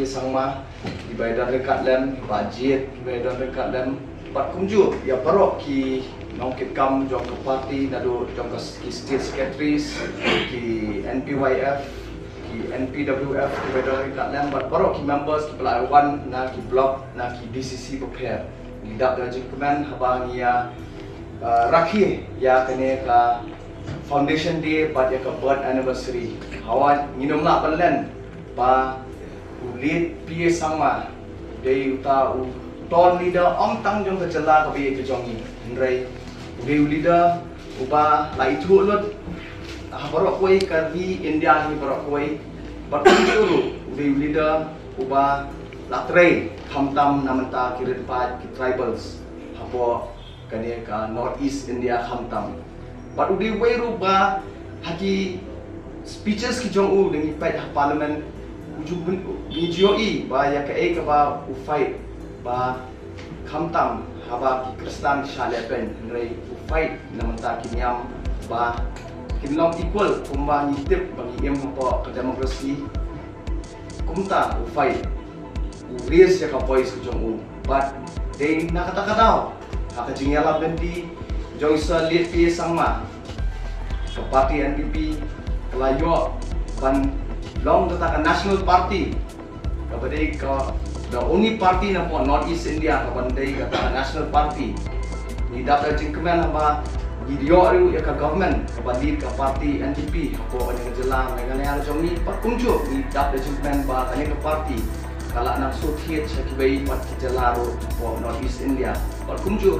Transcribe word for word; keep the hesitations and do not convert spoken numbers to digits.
Sangma, kiba ïadon ryngkat lem, Bah Jied, kiba ïadon ryngkat lem, bad kumjuh ïa baroh ki nongkitkam jong ka party, naduh jong ka ki state secretaries, ki N P Y F, ki N P W F, kiba ïadon ryngkat lem, bad baroh ki members kiba la wan na ki block, na ki D C C bapher. Ngi dap da jingkmen haba ngi ïa, uh, rakhe ïa kane ka foundation day bad ïa ka birth anniversary. Hawa ngin ym lah ban len ba u Late P A Sangma u dei uta u thought leader ym tang jong ka jylla kaba ïeit ka jong ngi, hynrei u dei u leader uba la ithuh lut ha baroh kawei ka ri India hi baroh kawei. Bad kumjuh ruh u dei u leader uba la trei khamtam na bynta ki rit paid, ki tribals hapoh kane ka North East India khamtam. Bad u dei uwei ruh ba ha ki speeches ki jong u da ngi peit ha parliament, u ju, ngi ju ïohi ba ïa kaei kaba u fight ba khamtam haba ki Khristan ki shah leh pyn, hynrei u fight na bynta ki niam ba kin long equal kumba ngi tip ba ngi im hapoh ka democracy. Kumta u fight, u raise ïa ka voice ka jong u. Bad dei na kata ka daw, ha ka jingïalap lynti jong i Sir Late P A Sangma, ka party N P P ka la ïoh ban long kata ka national party kaba dei ka the only party napoh North East India kaban dei kata ka national party. Ngi dap da jingkmen haba ngi ïoh ruh ïa ka government kaba lead ka party N P P hapoh kane ka jylla Meghalaya jong ngi. Bad kumjuh ngi dap da jingkmen ba kane ka party ka lah nang shu thied sha kiwei pat ki jylla ruh hapoh North East India. Bad kumjuh